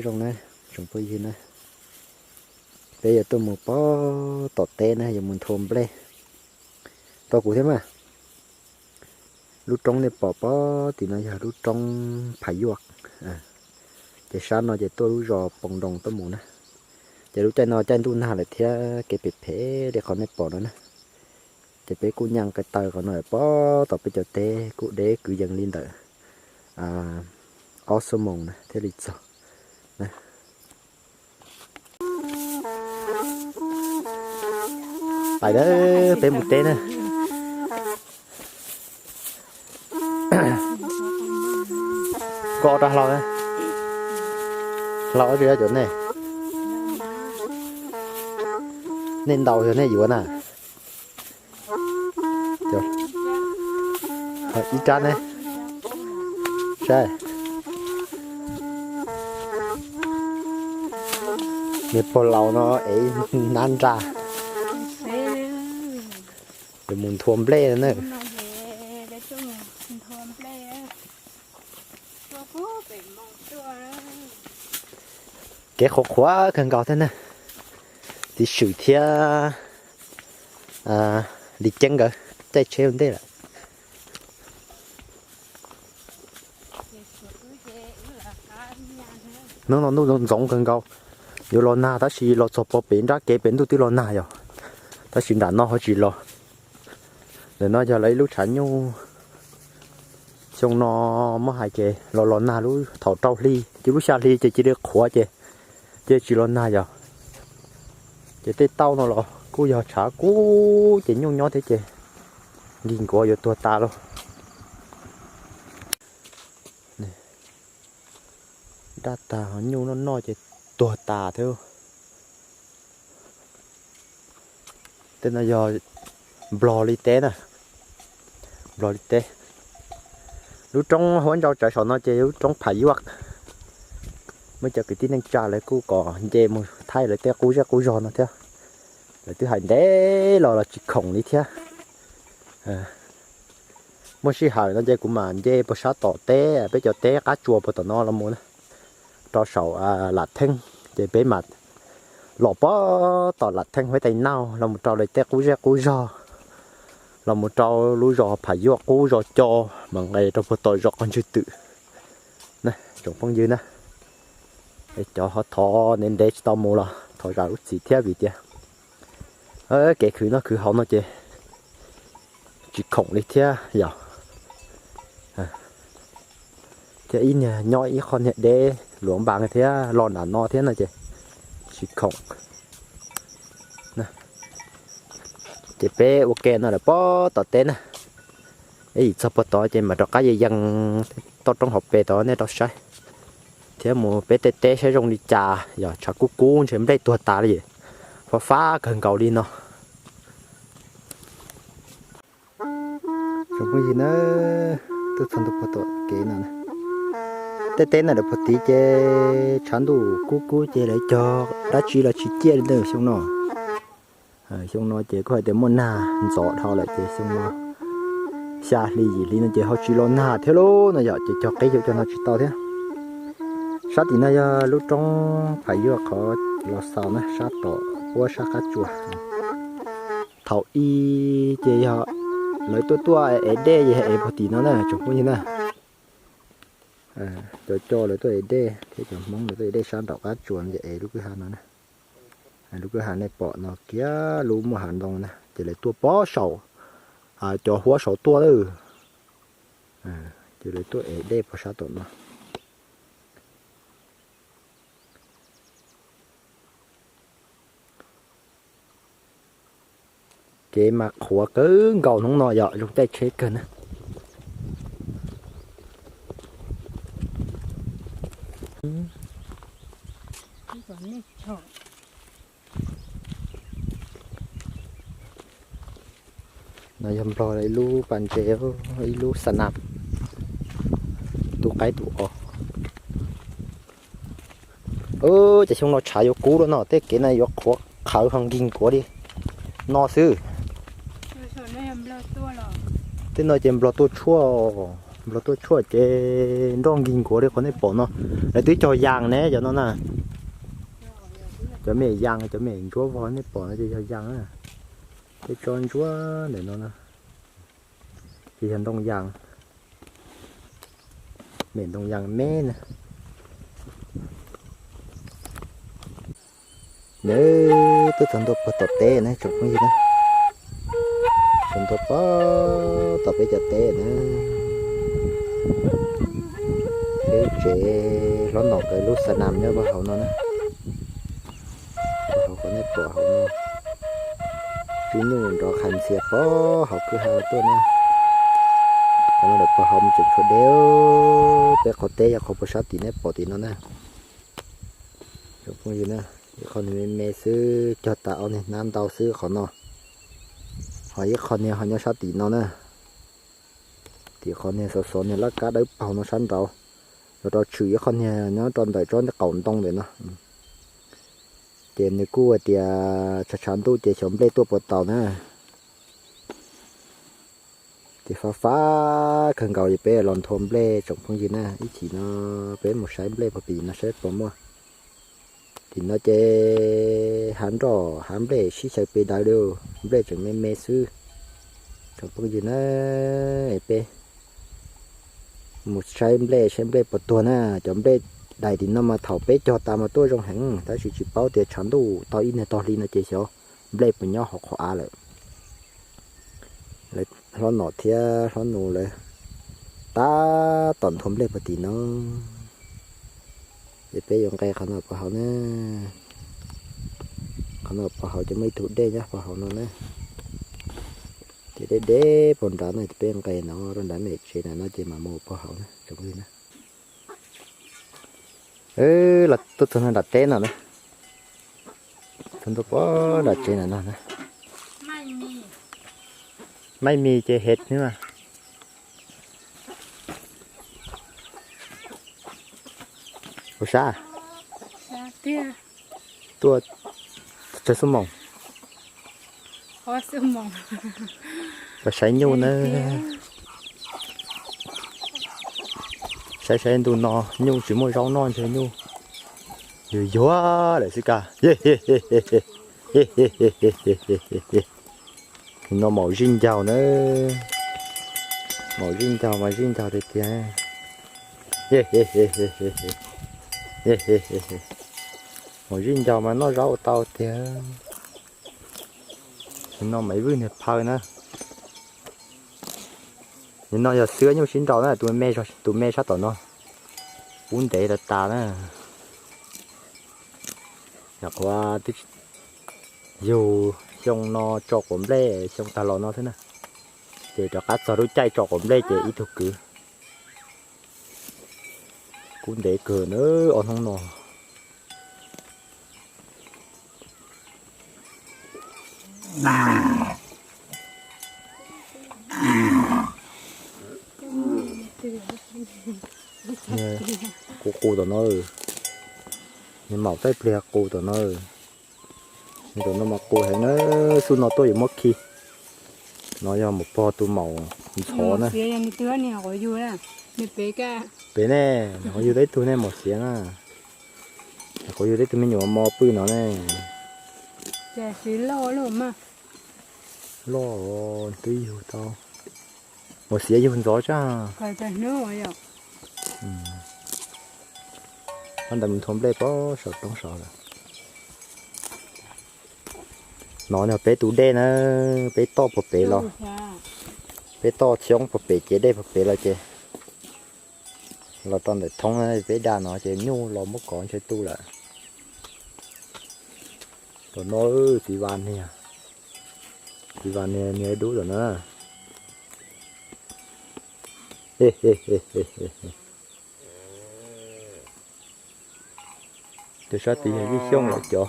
Zoo na, tsoom phooj ywg na, peb yuav tuaj mus pog tom teb na, yuav mus nthua nplej. Tos kuv thiab mas. Lub roob nej pom pog tim no yog lub roob Phav Yuaj, ces sab no ces tuaj lub zos Poos Nroos tuaj mus na. Ces lub caij no caij ntuj nag lawm thiab kev phem phem li qhov nej pom no na. Ces peb kuj nyaj qe taw qhov no pog tom peb cov teb kuj deb kwv yees li ntawm ob xuab moos na thiaj li txog. Pais, peb mus teb na. Koj rau hlau, hlau tsis yog cov nej, nej ntaus yog nej yuav na. Ib rab ne, saib, nws pog laus no ev nab nra, yuav mus nthua nplej na. Kev qhuav qhuav kawg nkaus thiab na. Txiv Swm thiab Li Ceeb nkawd caij tsheb ua ntej lawm. Hnub no ntuj ntxoov kawg nkaus, yuav los nag tab sis los txog pog pem nrab kev pem ntuj twb los nag yog, tab sis nram no ho tsis los. Ntawm no yog lawv ib lub tshav nyuj. Xyoo no muab hais ces los los nag lub thaum rau hli, ces lub xya hli ces cia li qhuav ces cia tsis los nag yog. Ces tej tauj no los kuj yog tshav kub ces nyuj nyob thiab ces nkig nkuav yuav tuag tas lauj. Daj tag ho nyuj noj noj ces tuag tas thiab. Tej no yog Nplog li teb na, Nplog li teb. Lub roob huab ntsau tsawv saum no ces lub roob Phav Yuaj. Muaj cov kwv tij neej tsa lawv kuj kom nce mus thaij lawv tej qub zej qub zog no thiab. Lawv twb hais ntev los los tsis khoom li thiab. Muaj sij hawm no ces kuv mam nce puag sab tom teb, peb cov teb qab tsuas puag tom no los mus na, rau saum Lam Theeb, ces peb mam los puag tom Lam Theeb Huab Tais Nauj los mus rau lawv tej qub zej qub zog, los mus rau lub zos Phav Yuaj qub zos co mas nqes rau puag tom zos Qos Ntswg Twm. Tsoom phooj ywg na, cov ho thov ntev ntev tsis tau mus los thov zam lub txim thiab vim tias kev khwv noj khwv haus no ces tsis khoom li thiab yog. Thiab ib niag nyob ib qho niag deb luav npas thiab los nram no thiab no ces tsis khoom. Ces peb ua ke no lawm puag tom teb na. Ib yim txog puag tod ces mam rov qab yees yees toj roob hauv pes tod nej rov saib, thiab mus peb tej teb saib zoo li cas, yog tshav kub kub ntshe nplej tuag tas li, fab fab kawg nkaus li no. Tsoom phooj ywg na, tuaj txog ntua puag tom kev no, tej teb na lawm puag tid ces tshav ntuj kub kub ces lawv cog dab tsi los tsis ciaj li ntawm xyoo no. Xyoo no ces kuj hais tias muaj nag ntxov dhau lawm ces xyoo no xya hli yim hli no ces ho tsis los nag thiab lauj no yom, ces cog qeb yuav cog no tsis tau thiab. Sab tim no yog lub roob Phav Yuaj qhov los xaus na, sab tom uab sab qab tsuas. Thaum i ces yog lawv tuaj tuaj ev dej es ev puag tim no na tsoom phooj ywg na. Cov co lawv tuaj ev dej thiab cov Hmoob lawv tuaj ev dej sab nraum qab tsuas no ces ev lub kwj ha no na. Lub kwj ha nej pom no kiag lub muaj hav ntoo na ces lawv tuaj puag saum, cov huab saud tuaj lawm. Ces lawv tuaj ev dej puag sab tom no. Kev mas qhuav kawg nkaus hnub no yom, zoo caij tsheb kawg na. No yog Nplog ib lub pas ntses, ib lub xa nas, tu qaib tu os. Ces xyoo no tshav yuav kub lawm no, tej kev no yuav qhuav qhawv ho nkig nkuav li no xwb. Tej no ces Nplog tuaj tshuaj. Los tuaj tshuaj ces nroj nkig nkuav li qhov nej pom no. Lawv twb cog yas ne cov no na. Cov me yas, cov me ntsuab vog nej pom no ces yog yas na. Tej tsob ntsuab ntawm no na, ces yog ntoo yas, me ntoo yas me na. Nws twb txog ntua puag tom teb na tsoom phooj ywg na. Txog ntua puag tom peb cov teb na. Peb tsev hlob Nom nkawd lub xa nas nyob puag hauv no na. Puag hauv qhov nej pom hauv no. Tswb nyuj nrov qhas ntxhias puag hauv kwj ha tuaj na. Qhov no lawm puag hauv mus tseem tshuav deb. Peb qhov teb yog qhov puag sab tim nej pom tim no na. Tsoom phooj ywg na, ib qho niag me me xwb cog tas ob niag hnab ntau xwb qhov no. Ho ib qho niag ho nyob sab tim no na. Tim qhov niag xov xov niag laj kab dawb paug no sab nraud. Los rau tshwm ib qho niag nyob rau ntawm tsob qaum ntoo ntawm no. Ces nws kuj hais tias tshav tshav ntuj ces xyov nplej tuaj puas taus na. Ces fab fab kawg nkaus es peb los nthua nplej tsoom phooj ywg na, ib chim no peb mus saib nplej puag tim no saib puas muaj. Tim no ces hav nroj hav nplej sib xyaw pes daws li, nplej tseem me me xwb. Tsoom phooj ywg na, peb mus saib nplej saib nplej puas tuag na, cov nplej daim tim no mas thaum peb cog tas mas tuaj zoo heev tab sis tsis paub tias tshav ntuj tau ib niag tog hli no ces xyov nplej puas nyob hauv qhov av lawm. Lawv hlob Nom thiab hlob Nus lawv tab tom nthua nplej puag tim no. Ces peb yuav nqe qhov no puag hauv na. Qhov no puag hauv ces muaj ib tug dej nyob puag hauv no na. Ces deb deb puag nrad no ces peb nqe no rau nrad me tsev na no ces mam mus puag hauv na tsoom phooj ywg na. Los tuaj txog nram teb no na. Txog ntua puag nram tsev na no na. Maij mis ces hes xwb mas. Ua sab. Tuaj tsawg xuab moos los saib nyuj na. Saib saib ntu no nyuj tsis muaj zaub noj ntshe nyuj yuag yuag lawm xwb kag. No maum zij ncaug na. Maum zij ncaug mas zij ncaug tiag tiag. Maum zij ncaug mas noj zaub ua tau tiag. No mas ib vwj niag phaw na. Nim no yog xwb nyuj sib nraus na, tus me sab tom no. Kub ntev tas tas na. Nyuam qhuav twb yug xyoo no tso quav nplej xyoo tag los no xwb na. Ces rov qab txog lub caij tso quav nplej ces ib tug kwv. Kub ntev kawg na, ob hnub no. Qus qus tom no, nws maum thaij pliag qus tom no. Tom no mas qus heev na, xub no tuaj yuav muab khi. No yog mus pog tus maum ntxhov na. Pem ne, qhov yug tau ib tug ne maum xiav na. Qhov yug tau ib tug me nyuam mos pw no ne. Loj twb yug tau. Maum xiav yug ntxov tsa. Ntawd mus nthua nplej pob saum roob saud lawm. No yog peb tus dej na, peb toj puag pem los, peb toj xyoob puag pem ces dej puag pem los ces los rau ntawm thoob peb daj no ces nyuj los muab kov ntshe tu lawm. Tom no txiv vas niag, txiv vas niag niag dub tom no. Cov sab tid yog Vij Xyooj lawv cov.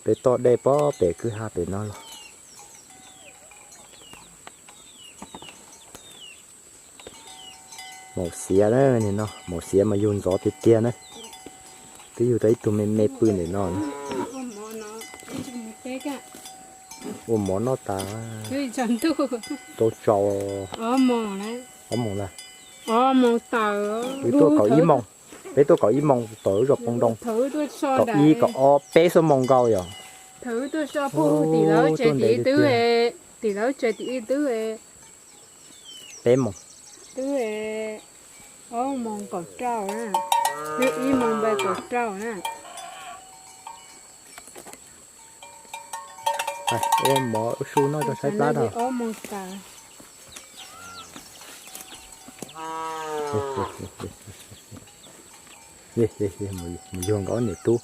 Peb toj dej pob pem kwj ha pem no los. Maum xiav na, nim no maum xiav mas yug ntxov tiag tiag na. Twb yug tau ib tug me me pw ntawm no. Ua mov noj tas. Tau tsaus ob moos na. Peb tuaj kaum ib moos, peb tuaj kaum ib moos tau lub zos Poo Ntoo. Kaum ib, kaum ob, peb xuab moos nkaus yom. Tim lawv tsev tim ib twb, tim lawv tsev tim ib twb. Peb moos. Twb ob moos kaum rau na, ib moos npaum kaum rau na. Ua mov ua su noj rau saib plab no. Mus yug nkawd ob niam tub.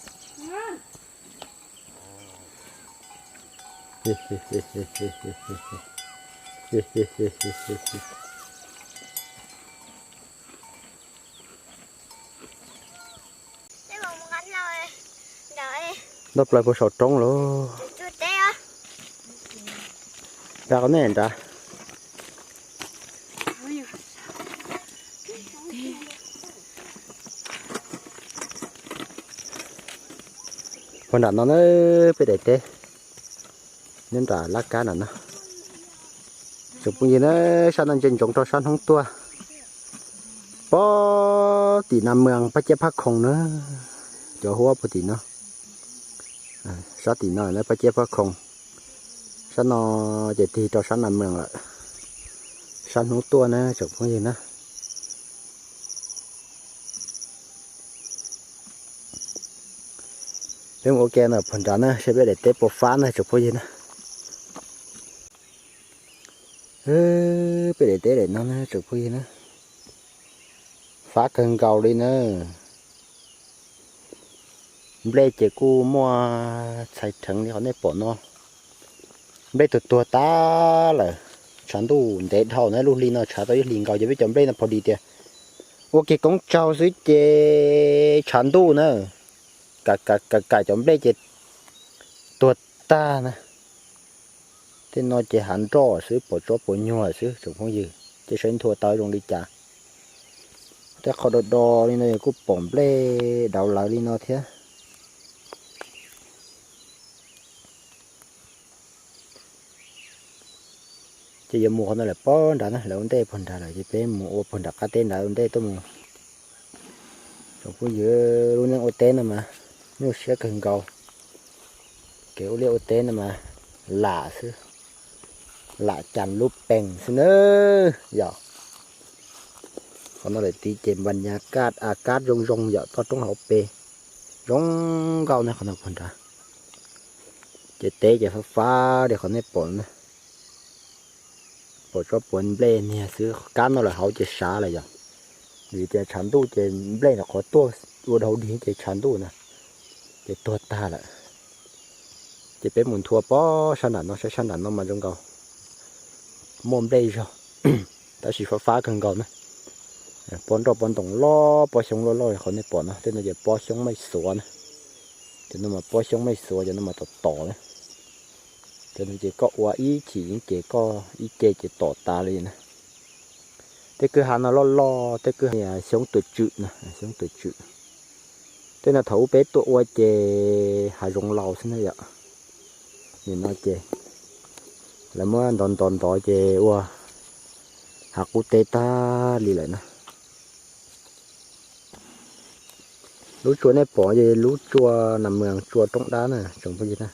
Ntaj plaws puag saum roob lawm. Nrad qhov nej nrad. Puag nram no na, peb daim teb nyob nram laj kab nram no. Tsoom phooj ywg na, sab no ntsia ntsoov rau sab hnub tuaj. Pob tim Nas Mwas Phaj Ciab Phaj Khoom na, cov huab puag tim no. Sab tim no na Phaj Ciab Phaj Khoom. Sab no ces tig rau sab Nas Mwas lawm. Sab hnub tuaj na tsoom phooj ywg na. Peb mus ua ke no puag nrad na, saib peb daim teb puas fab na tsoom phooj ywg na. Peb daim teb daim no na tsoom phooj ywg na, fab kawg nkaus li na. Nplej ces kuj muaj txhais rheev li qhov nej pom no. Nplej tuag tuag tag lawm, tshav ntuj ntev dhau na, lub hli no tshav tau ib hlis nkaus ces peb cov nplej no pom li tias ua kiag koob tsaug xwb ces tshav ntuj na, kam kam cov nplej ces tuag tag na. Tej no ces hav nroj xwb, pom tsob puas nyuag xwb tsoom phooj ywg, ces saib nthua tau zoo li cas. Tej qhov do do li no yog kuj pom nplej dauv lawv li no thiab. Ces yuav mus qhov no lawm pob nrad na, lawv ua ntej puag nrad lawm ces peb mus ua puag nram qab teb nrad ua ntej tuaj mus. Tsoom phooj ywg, lub neej ua teb no mas nyuaj siab kawg nkaus. Kev ua liaj ua teb no mas lam xwb, lam cas lub pees xwb nawb yom. Qhov no lawm tid ces npas nyas kaj a kab zoo zoo yom, toj roob hauv pes zoo nkauj na qhov no puag nrad. Ces teb ces fab fab li qhov nej pom na. Pom tsob puav nplej niag xwb, kab no lawm hauv ces sav lawm yom. Vim tias tshav ntuj ces nplej no qhov tuaj ua dhau dig ces tshav ntuj na, ces tuag tag lawm. Ces peb mus nthua pob sab nram no saib, sab nram no mas zoo nkaus, muaj nplej zog, tab sis fab fab kawg nkaus na. Pob nroj pob ntoo loj, pob xyoob loj loj qhov nej pom no, tej no ces pob xyoob maij xuav na. Cov no mas pob xyoob maij xuav, cov no mas tom tom na. Cov no ces koj ua ib chim yeej ces koj ib ce ces tom tas li na. Tej kwj ha no loj loj, tej kwj xyoob tuam tswm na, xyoob tuam tswm. Tej no thaum ub peb tuaj ua ces hav zoov laus xwb na yom. Nim no ces lawv muab ntov ntov ntov ces ua hav qub teb tag li lawm na. Lub tsua nej pom ces lub tsua Nas Mwas tsua roob dab na tsoom phooj ywg na.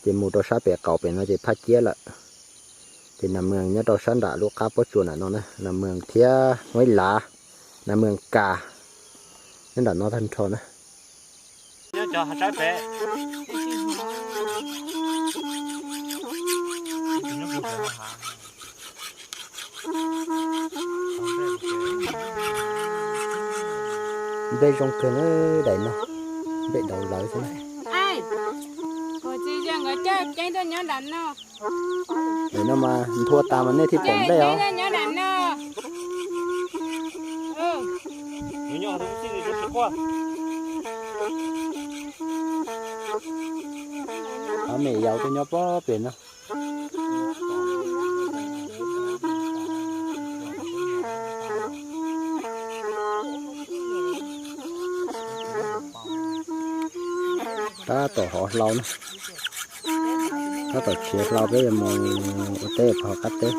Ces mus rau sab pem qaum pem no ces Phaj Ciab lawm. Ces Nas Mwas nyob rau sab nram lub qab pob tsuas nram no na, Nas Mwas thiab Huaib Lav, Nas Mwas Kas, nyob nram no tag nrho na. Nplej zoo kawg na, daim no nplej dauv lawv xwb na. Daim no mas nthua tas mas nej thiaj pom nplej os. Ob me yaus tuaj nyob pob pem no. Tab tom hov hlau na. Tab tom tshiav hlo peb yuav mus ua teb, pov qab teb.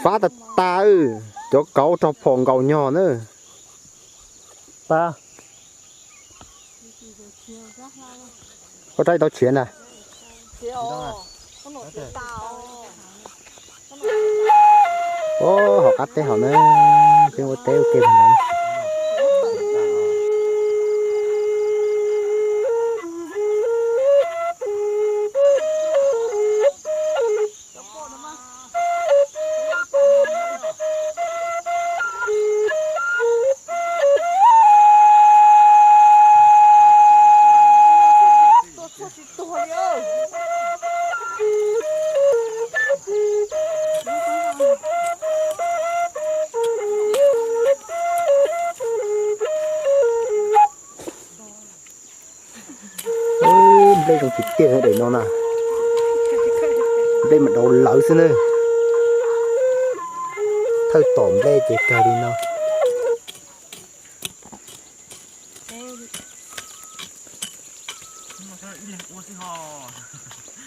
Fab tag tag, cov kauv rog phom nkaus nyog na. Tag. Koj rab tau tshiav ntag. Hauv qab teb hauv na, peb ua teb ua ke ntawd. Nplej zoo tiag tiag daim no na. Nplej mas dauv lawv xwb na. Thawj tom nplej ces kawg li no.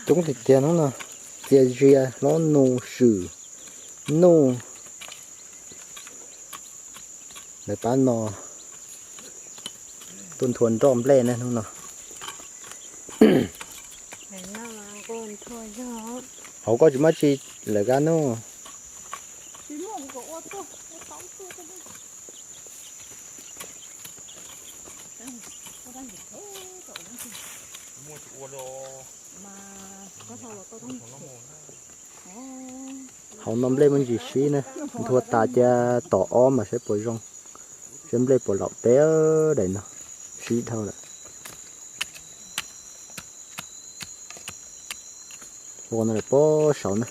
Coob tiag tiag no na. Txia zia, hlob nus, swm, nuj. Lawv pab no tuaj nthua nroj nplej ne hnub no. Hauv koj tsis muaj tsi lawm kab nuj. Hauv no nplej muaj ntsis sib na, nthua tas cia tom ob mas saib puas zoo, saib nplej puas laum peb daim no, sib dhau lawm. Ua no lawm pob saud na.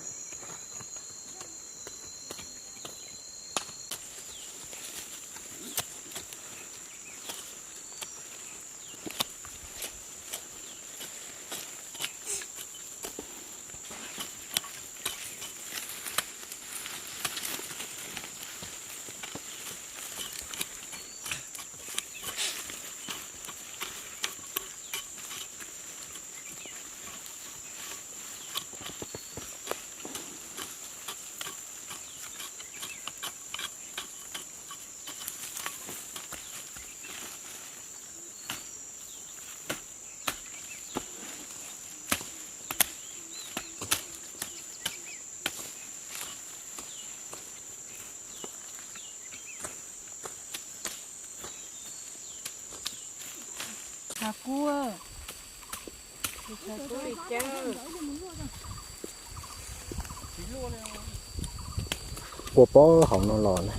Ua pob hauv no los na,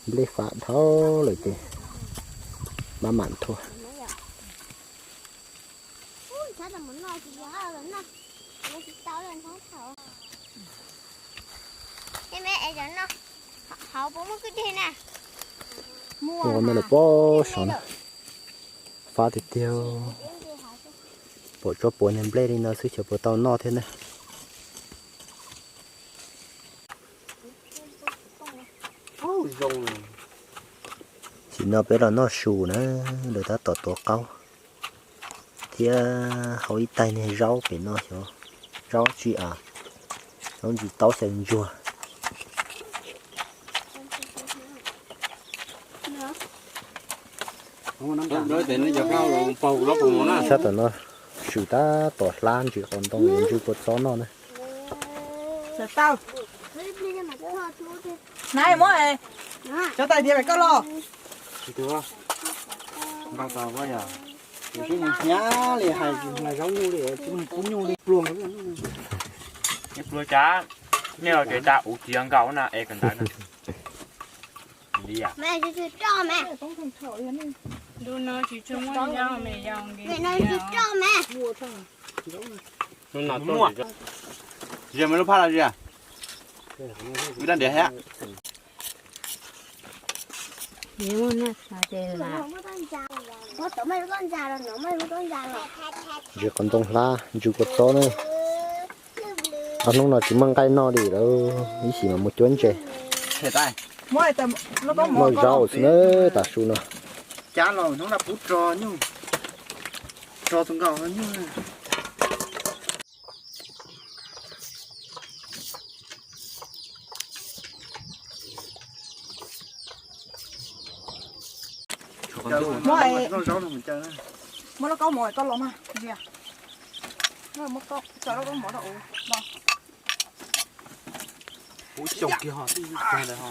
nplej fab dhau lawm ces maj mam nthua. Ua no lawm pob saud na, fab tiag tiag. Pom tsob puav niag nplej li no xwb xyov puas tau noj thiab na. Tam sim no peb los noj su na, lawv tab tom tuav qaub thiab hau ib tais niag zaub pem no xyov zaub tsi a, zaub ntsis taub xyaw ntsuag. Sab tom no su tab tom hlab ntsis qos ntoo, ntsis kua txob noj na. Tsis hnyav li hais zaub nyuj li, tsis kub nyuj li pluag. Pluag cas, nej los tsev tas ua kiag nkaus na es kawm ntawv na. Muaj. Ziag me lub phaj los ziag. Wb dab diav thiab. Ntsis qos ntoo hlab, ntsws kua txob na. Ob hnub no tsis muaj nqaij noj li lawm, ib chim mas mus cuab ntses. Noj zaub xwb na, tav su no. Cab los hnub no pub tso nyuj, tso tus nkaus nyuj. Muab lauj kaub mov koj los mas, Zias. Muab lauj kaub mov rau ub. Ub, xyoo kiag ho, twb xyoo ntawd ho.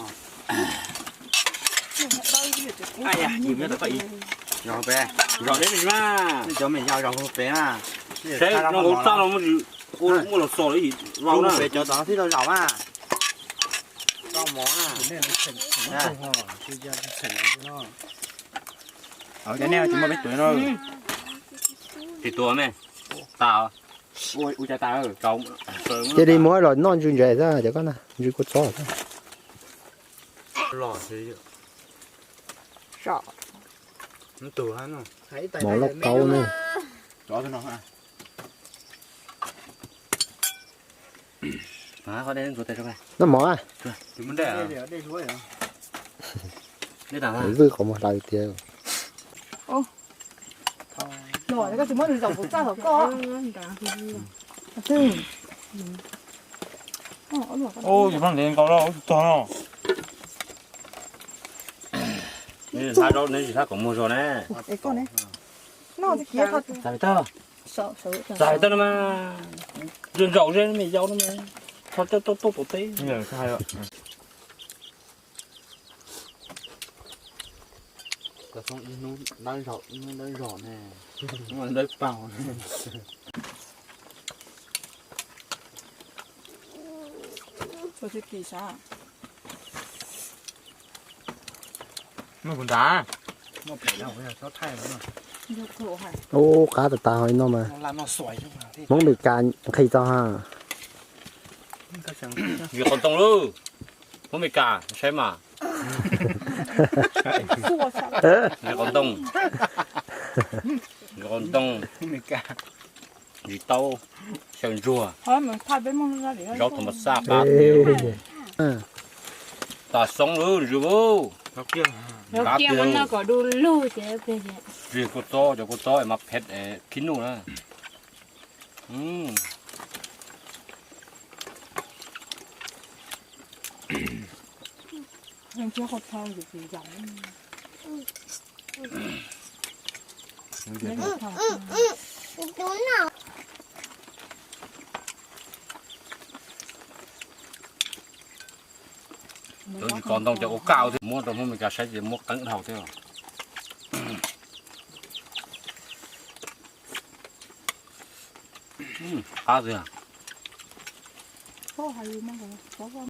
Zos pem, zos deb li mas. Cov me yau zos pem na. Seb no kuv txaj no muaj los xos li vau na. Pem cov tod thiaj tau zaum mas. Koj mov na. Cov nej tsis muaj peb tuav no. Tsis tuav me. Tas. Ua cas tas. Cia li muab los noj ntsws ntses xwb cov koj na, ntsws kua txob xwb. Mov lauj kaub ne. Noj mov a. Vwj qhov muag hlais tiag. Ub, yus pheej ntev nkaus los ub txog no. Neb tsis hlab kom muag zog ne. Txais tau no mas, ntsaum ntsaum zeb me yau no mas, txhob coj tuaj tuaj tom teb. Cov Foob ib hnub dawb zog ib hnub dawb zog ne, hnub dawb paug. Mus kuv nrad. Ub, qab tas tas ho li no mas. Hmoob Mes Kas nqhis txog ha. Nws qhov ntoo lauj. Hmoob Mes Kas saib mas. Nws qhov ntoo. Nws qhov ntoo. Ntsis taub, xyaw ntsuag, zaub thas mas xaj qab tiag. Tas xoob lawm ntsws. Qab tiag. Rig kua txob, cov kua txob mas phem khib nuj na. Cov tsis kos ntoo cov ua kaj thiab, muab rau Hmoob Mes Kas saib ces muab qeeb dhau thiab. Qab tiag.